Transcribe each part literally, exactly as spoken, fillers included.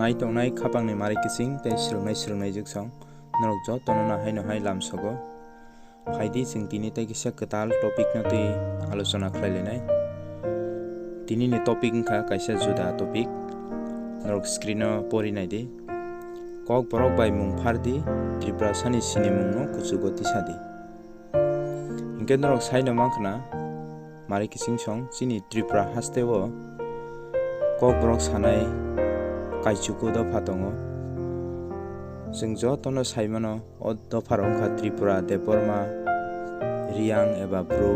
Nai tongnai khapangni mari kiching tei swrwngnai swrwngnai jwksong norok jotono no haino hai lamsogo. Phaidi chwng tini tei kisa kwtal topic no twi alochona khlai lainai. Tini ni topic wngkha kaisa juda topic. Norok screen o pori nai di. Kokborok bai mung phardi, Tiprasani sinimung no kuchugo tisadi. Hinkhe norok saino mankha na, mari kiching song chini Tripura haste o Kokborok sanai kaichuku dopha tongo. Chwng jotono saimano o dopharok wngkha Tripura, Debbarma, Riyang eba Bru,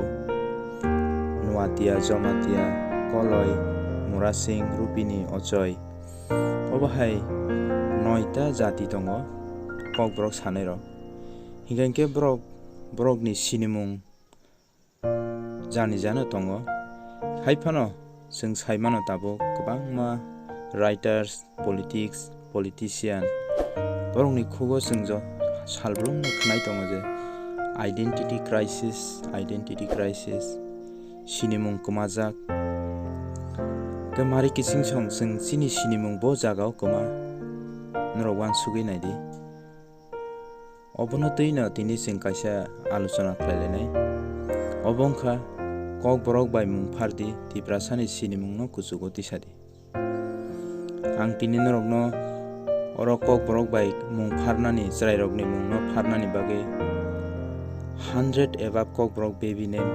Nuatia, Jomatia, Koloi, Murasing, Rupini, Ochoi. Obo hai noita jati tongo Kokborok sanairok. Hinkhe hinkhe borok, borokni sinimung jani jano tongo. Hai phano chwng sai mano tabuk kwbangma writers, politics, politician, borokni khugo chwng jo salbrumno khwnai tongo je identity crisis, identity crisis, sinimung kwmajak. Tei mari kiching song chwng chini sinimung bo jagao kwma, norok uansugwi naidi. Obono twino tini chwng kaisa alochona khlai lainai. Obo wngkha Kokborok bai mung phardi, Tiprasani sinimungno kuchugo tisadi. Ang tini norokno oro Kokborok bai mung pharnani, chwrairokni mungno pharnani bagwi hundred above Kokborok baby name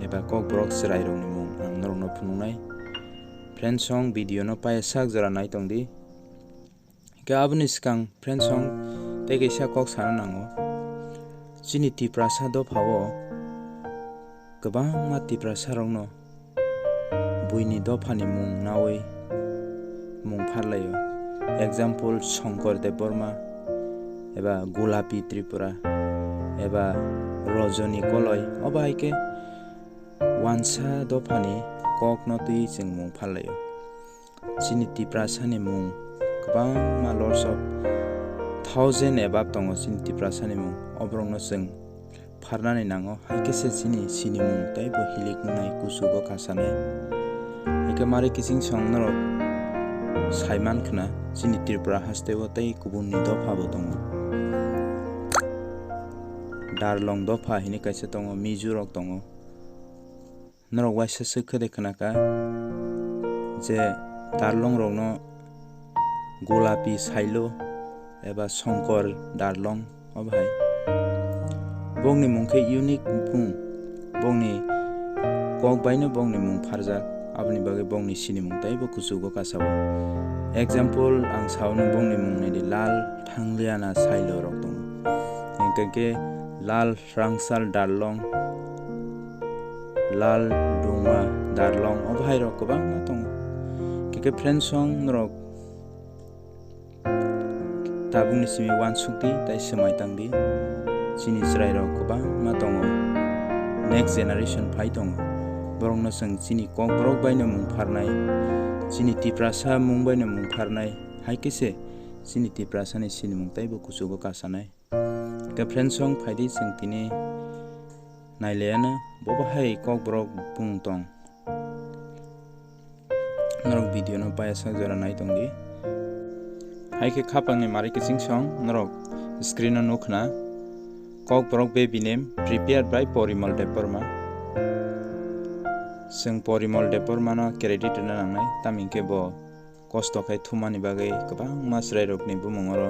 eba Kokborok chwrairokni mung ang norokno phunuknai. Friends song video no paiya sak jora nai tongdi. Hinkhe aboni swkang friends song tei kaisa kok sana nango. Chini Tiprasa dophao kwbangma Tiprasarokno buini dophani mung naui mung pharlaio. Example, Shankar Debbarma eba Gulapi Tripura eba Rajani Koloi, obo hai khe wansa dophani kokno twi chwng mung pharlaio. Chini Tiprasani mung kwbangma lots of thousand above tongo chini Tiprasani mung. Oborokno chwng pharnani nango, hai khe se chini sinimung tei bo hilik wngnai, kuchugo kasanai. Hai khe mari kiching song norok sai man khna, chini Tripura haste o tei kubunni dopha bo tongo. Darlong dopha hini kaisa tongo, Mizo rok tongo. Norok waisa swk khe de khna kha je Darlong rokno Gulapi sailo eba Shankar Darlong, obo hai. Bongni mung khe unique bung, bongni kok baino bongni mung pharjak, aboni bagwi bongni sinimung teibo kuchugo kasao. Example ang saono bongni mung naidi Lal Thangliana sailo rok tongo. Hinkhe khe Lal Rangsal Darlong, Lal Dungma Darlong, obo hai rok kwbangma tongo. Khe khe friends song norok tabukni simi uansukdi tei swmai tangdi. Chini chwrairok kwbangma tongo, next generation phai tongo. Borokno chwng chini kokborok baino mung pharnai, chini Tiprasa mung baino mung pharnai, hai khe se chini Tiprasani sinimung teibo kuchugo kasanai. Khe friends song phaidi chwng tini nailaiano bobo hai kokborok bung tong. Norok video no paiya sak jora nai tongdi. Hai khe khapangni mari kiching song norok screen o nukhna Kokborok baby name prepared by Porimal Debbarma. Chwng Porimal Debbarma no credit rwna nangnai, tamni hwnkhe bo kosto khai thumani bagwi kwbangma chwrairokni bumung oro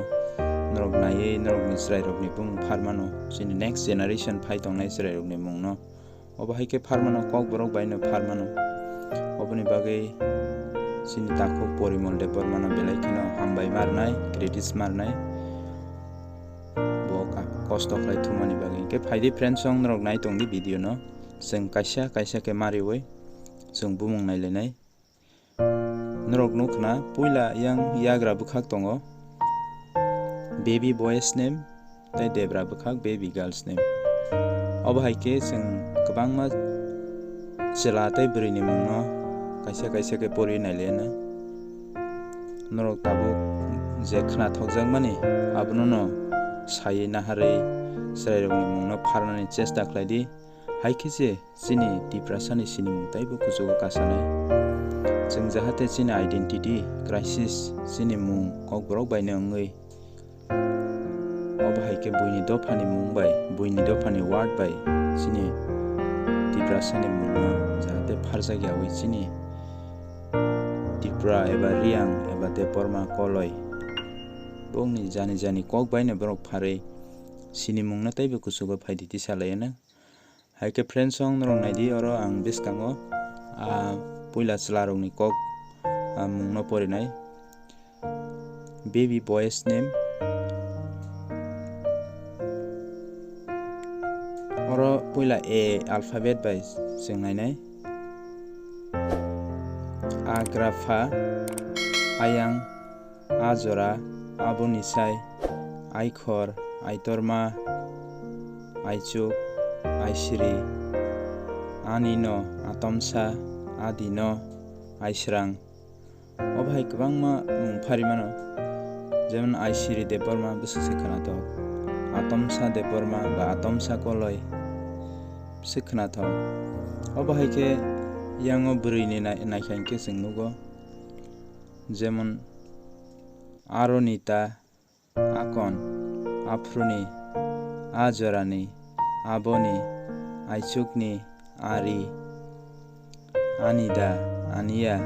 norok naiwi norokni chwrairokni bumung pharmano, chini next generation phai tongnai chwrairokni mungno. Obo hai khe pharmano, kokborok baino pharmano. Oboni bagwi chini takhuk Porimal Debbarmano belai kheno hambai ma rwnai, credits ma rwnai. Bo ka-, kosto khlai thumani bagwi. Hwnkhe phaidi friends, chwng norok nai tongdi video no. Chwng kaisa kaisa khe mariwi chwng bumung nailainai. Norok nukhna puila yang yagra bwkhak tongo, baby boy's name, tei debra bwkhak baby girl's name. Obo hai khe chwng kwbangma chwla tei bwrwini mungno kaisa kaisa khe poriwi nailaina. Norok tabuk je khnathokjakmani abono no saiwi naharwi chwrairokni mungno pharnani chesta khlaidi. Hai khe se chini Tiprasani sinimung taibo kuchugo kasanai. Chwng jahate chini identity crisis, chini mung kokborok baino wngwi, obo hai khe buini dophani mung bai, buini dophani word bai chini Tiprasani mungno jahate pharjak yawi chini Tipra eba Riang eba Debbarma Koloi bongni jani jani kok baino borok pharwi sini mungno teibo kuchugo phaidi tisa laiyano. Hai khe friends song norok naidi, oro ang bwskango, ah, puila chwlarokni kok, ah, mungno porinai. Baby boy's name. Oro puila A alphabet bai chwng nainai. A gra pha, ayang, a jora, aboni sai, aikhor, aitorma, aichuk, aisiri, anino, atomsa, adino, aisrang. Obo hai kwbangma mung phari mano, jemon Aisiri Debbarma bwswk se khwnathok, Atomsa Debbarma ba Atomsa Koloi bwswk khwnathok. Obo hai khe yango bwrwini nai-, naikha hinkhe chwng nugo, jemon aroni ta, akon, aphuruni, a jorani, aboni, aichukni, ari, anida, aniya,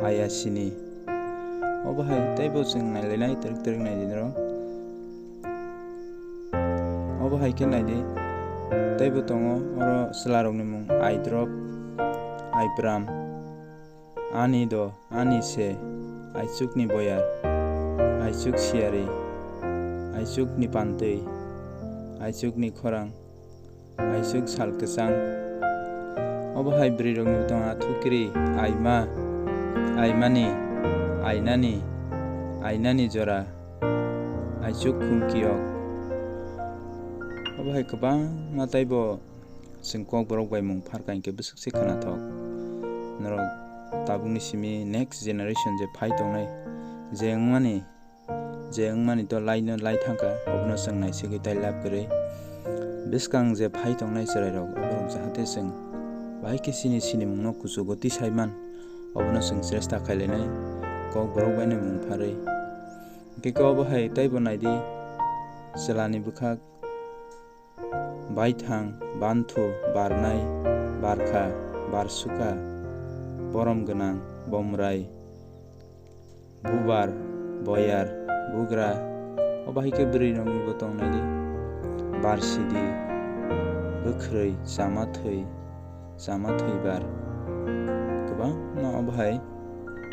ayasini. Obo hai teibo chwng nailainai twrwk twrwk naidi norok. Obo hai khe naidi, teibo tongo oro chwlarokni mung Aidrop, Aibram, ani do, ani se, aichukni boyar, aichuk siyari, aichukni pantwi, aichukni khorang, aichuk sal kwchang. Obo hai bwrwirokni bwtong a thukiri, aima, aimani, ainani, ainani jora, aichuk khumkiyok. Obo hai kwbangma teibo chwng kokborok bai mung pharkha hinkhe bwswk se khwnathok. Norok tabukni simi next generation je phai tongnai, je wngmani, je wngmani to laino lai thangkha, obono chwng naisingwi tai lab kwrwi. Bwskang je phai tongnai chwrairok, oborok jahate chwng bahai khe chini sinimungno kuchugo tisai man, obono chwng chesta khailainai, kokborok baino mung pharwi. Hinkhe khe obo hai teibo naidi, chwlani bwkhak, baithang, banthu, barnai, barkha, barsuka, borom gwnang, bomrai, bubar, boyar, bugra, obo hai khe bwrwiroknibo tong naidi, barsidi, bwkhrwi, chamathwi, chamathwi bar. Kwbangma obo hai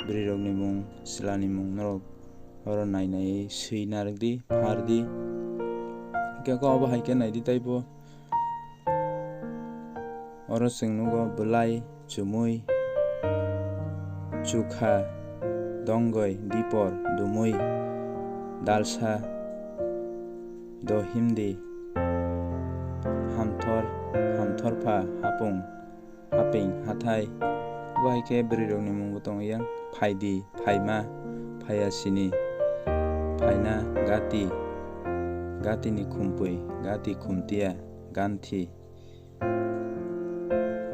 bwrwirokni mung, chwlani mung norok oro nai naiwi swi narwkdi, phardi. Hinkhe khe obo hai khe naidi teibo. Oro chwng nugo bwlai, chumui, chukha, dongoi, dipor, dumui, dalsa, dohimdi, hamthor, hamthorpha, hapung, haping, hathai. Obo hai khe bwrwirokni mungbo tongo yang phaidi, phaima, phaiya sini, phaina, gati, gatini khumpui, gati khumtiya, ganthi.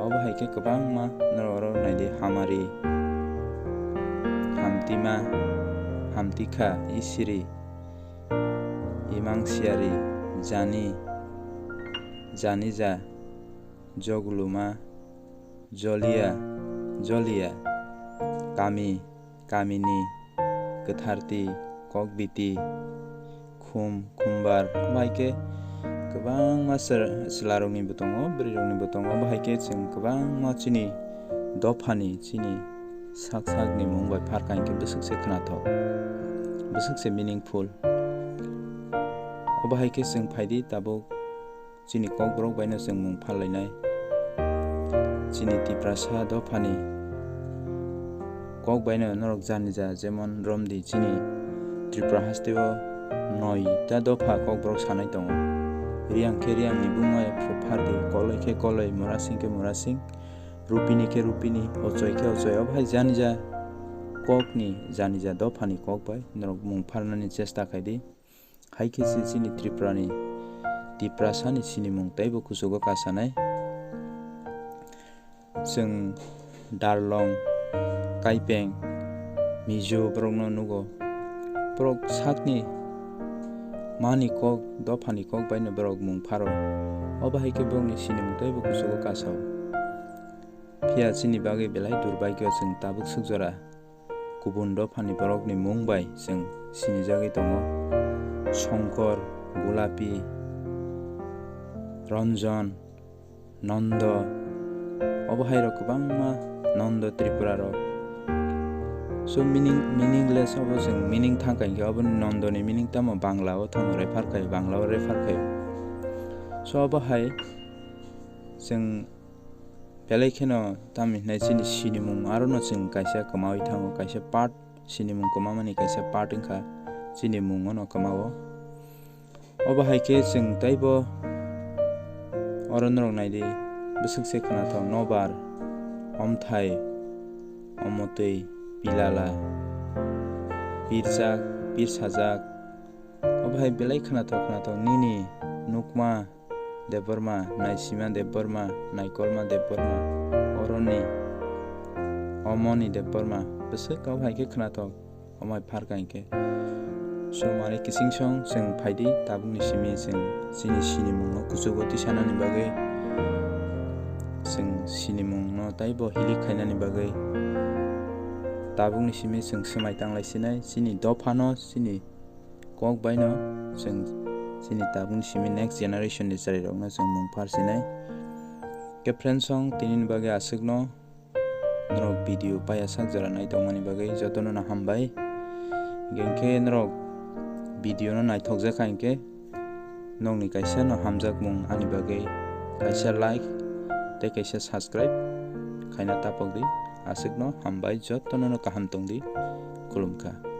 Obo hai khe kwbangma norok oro naidi, hamari, hamtima, hamtikha, isiri, imang siyari, jani, janija, joguluma, joliya, joliya, kami, kamini, kwtharti, kokbiti, khum, khumbar, obo hai khe kwbangma chwra-, chwlaroknibo tongo, bwrwiroknibo tongo, obo hai khe chwng kwbangma chini dophani, chini sak sakni mung bai pharkha hinkhe bwswk se khwnathok, bwswk se meaningful. Obo hai khe chwng phaidi tabuk. Chini kokborok baino chwng mung pharlainai. Chini Tiprasa dophani kok baino norok janija, jemon romdi chini Tripura hasteo noita dopha kokborok sanai tongo. Riyang khe Riyangni bumaya phardi, Koloi khe Koloi, Murasing khe Murasing, Rupini khe Rupini, Ochoi khe Ochoi. Obo hai janija kokni, janija dophani kok bai norok mung pharnani chesta khaidi. Hai khe se chini Tripurani, Tiprasani sinimung teibo kuchugo kasanai. Chwng Darlong, Kaipeng, Mizo borokno nugo. Borok sakni mani kok, dophani kok baino borok mung pharo. Obo hai khe borokni sinimung teibo kuchugo kasao. Phiya chini bagwi belai durbagyo, chwng tabuk swk jora kubun dophani borokni mung bai chwng sinijagwi tongo. Songkor, Gulapi, Ranjan, Nondo, obo hai rok kwbangma Nondo Tripura rok. So meaning, meaningless obo chwng meaning thangkha hinkhe oboni Nondoni meaning tamo Bangla o tamo refer khaio, Bangla o refer khaio. So obo hai chwng belai kheno tamo hinai chini sinimung arono chwng kaisa kwmawi thango, kaisa part sinimung kwmamani kaisa part wngkha chini mungono kwmao. Obo hai khe chwng teibo oro norok naidi, bwswk se khwnathok nobar, omthai, omotwi, pilala, pirjak, pirsajak. Obo hai belai khwnathok khwnathok nini nukma Debbarma, Naisima Debbarma, Naikolma Debbarma, Oroni, Omoni Debbarma, bwswk obo hai khe khwnathok. Omo hai pharkha hinkhe. So, mare kiching song chwng phaidi, tabukni simi chwng chini sinimungno kuchugo tisanani bagwi, chwng sinimungno taibo hilik khainani bagwi, tabukni simi chwng swmai tanglai sinai, chini dophano, chini kok baino chwng chini tabukni simi next generation ni chwrairokno chwng mung phar sinai. Khe friends song, tinini bagwi aswkno. Norok video paiya sak jora naitokmani bagwi jotono no hambai. Hinkhe norok video no naithokjak kha hinkhe nokni kaisa no hamjakmung ani bagwi kaisa like tei kaisa subscribe khaina tapokdi. Aswkno hambai, jotono no kaham tongdi. Khulumkha.